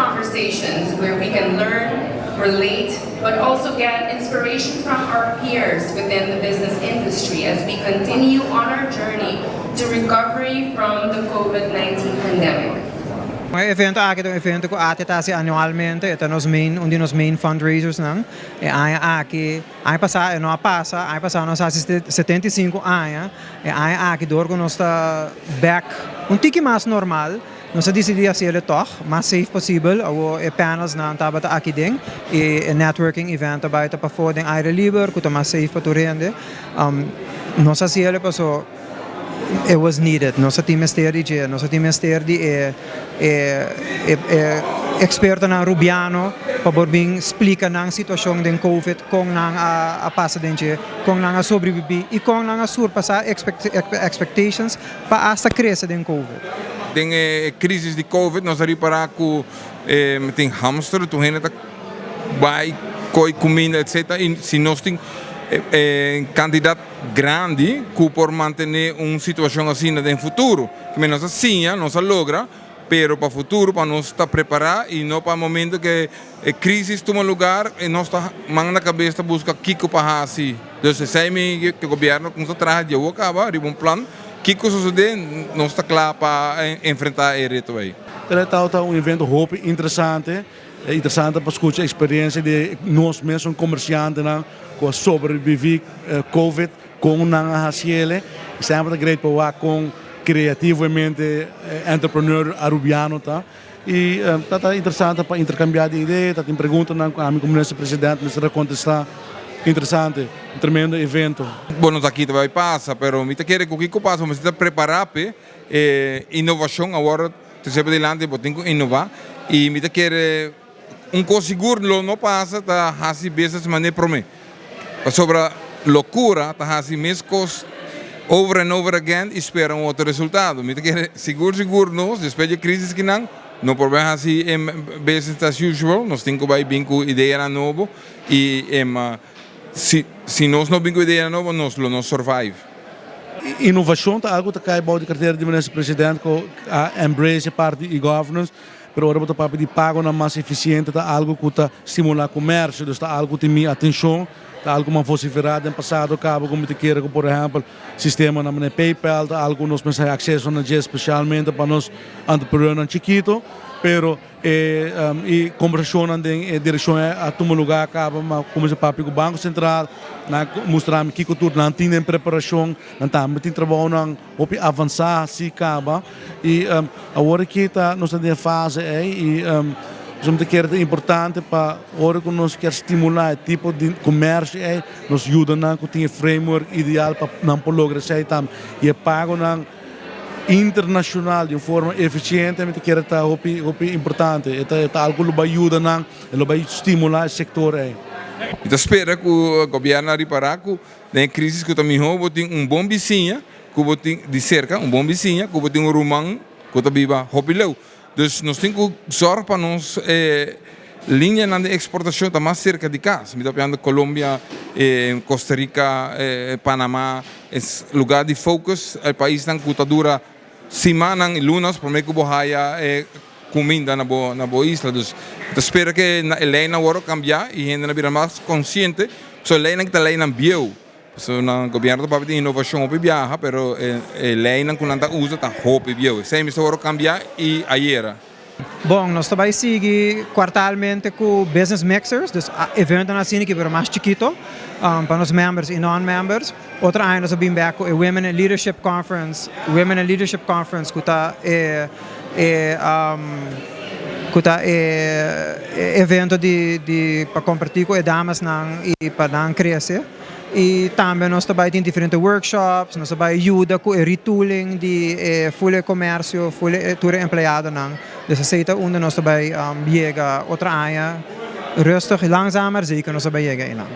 conversations where we can learn, relate, but also get inspiration from our peers within the business industry as we continue on our journey to recovery from the COVID-19 pandemic. E evento aki ta un evento ku ATIA ta hasi anualmente, e ta nos main, un di nos main fundraisers nan. E aña aki, aña pasá e no a pasa, aña pasá nos a hasi 75 aña, e aña aki dor ku nos ta bèk un tiki mas normal, nos a disidí hasiel tòg, mas safe posibel. Awor e panels nan tabata aki den i e networking event ta bai ta pafó den aire liber ku ta mas safe pa tur hende. Nos a hasiel paso it was needed. Nos a tin mester di dje, nos a tin mester di e ekspertonan rubiano pa por bin splika nan situashon den COVID, kon nan a pasa den dje, kon nan a sobrebibí i kon nan a surpasá expectations pa asta krese den COVID. Den e crisis di COVID nos a ripara cu tin hamster, tur hende ta bay coy cuminda etc. Y si nos tin cantidad grandi cu por mantene un situacion asina den futuro. Kimen nos a siña, nos a logra, pero pa futuro pa nos ta prepara y no pa momento cu e crisis tuma lugar y nos ta man na cabes ta busca kico pa haci. Dus esey mi cu gobierno cuminsa traha di awo caba riba un plan kico sosode, nos ta cla pa enfrenta e reto ey. Esaki ta un evento hopi interesante, interesante pa scucha experiencia di nos mesun comerciantenan cu a sobrevivi COVID, con nan a haciele. Semper ta great pa wak con creativamente entrepreneur arubiano ta. Y ta interesante pa intercambia di idea, ta tin preguntanan cu ami como minister president mester a contesta. Interesante, un tremendo evento. Bo no ta kita bay pasa, pero mi ta kere cu kico pasa, bo mester ta prepara p'e innovacion awor ta ser padilanti, bo tin cu innova y mi ta kere un cos sigur lo no pasa ta haci business manera prome, pasobra locura ta haci mes cos over and over again y spera un otro resultado. Mi ta kere sigur sigur nos despues di e crisis kinan no por bay haci business as usual, nos tin cu bay bin cu ideanan nobo y si nos no bin cu ideanan nobo nos lo no survive. Innovacion ta algo ta cay bou di cartera di Minister President cu a embrace e parti di e-governance, pero ora bo ta papia di pagonan mas eficiente ta algo cu ta stimula comercio, dus ta algo cu tin mi atencion, ta algo cu mi a vocifera den pasado caba cu mi ta kere cu por ehempel sistemanan manera PayPal ta algo cu nos mester hay acceso na dje specialmente pa nos entrepreneurnan chikito, pero e conversacionnan den e direccion a tuma lugar caba, mi a cuminsa papia cu Banco Central, nan a mustra mi kico tur nan tin den preparacion, nan tambe tin trabounan hopi avansa si caba y awor aki ta nos ta den e fase ey y nos ta kere ta importante pa ora cu nos kier stimula e tipo di comercio ey nos yuda nan cu tin e framework ideal pa nan por logra esey tambe y e pagonan internacional di un forma eficiente mi ta kere ta hopi hopi importante e ta e ta algo lo bay yuda nan e lo bay stimula e sector ey. Mi ta spera cu gobierno a ripara cu den e crisis cu ta miho bo tin un bon bisiña cu bo tin di cerca, un bon bisiña cu bo tin un ruman cu ta biba hopi leu. Dus nos tin cu zorg pa nos lineanan di exportacion ta mas cerca di cas. Mi ta papiando Colombia, Costa Rica, Panama, es lugar di focus, e paisnan cu ta dura simannan y lunas prome cu bo haya e cuminda na bo na bo isla. Dus mi ta spera cu e leynan worde cambia y hendenan a bira mas consciente, pasobra e leynan ta leynan bieu. Pasobra nan gobierno ta papia di innovacion hopi biaha, pero e leynan cu nan ta usa ta hopi bieu. Esey mester worde cambia y ayera. Bon, nos ta bai sigui kwartalmente ku business mixers, dus eventonan asina ki pero mas chikito pa nos members i non-members. Otro aña nos a bin bek ku e Women in Leadership Conference, Women in Leadership Conference ku ta e e ku ta e evento di di pa kompartí ku e damasnan i pa nan krese. I tambe nos ta bai tin diferente workshops, nos ta bai yuda ku e retooling di e full e komersio, full e tur e empleadonan. Dus esei ta unda nos ta bai yega otro aña. Rustig, langzaam maar zeker nos ta bai yega einan.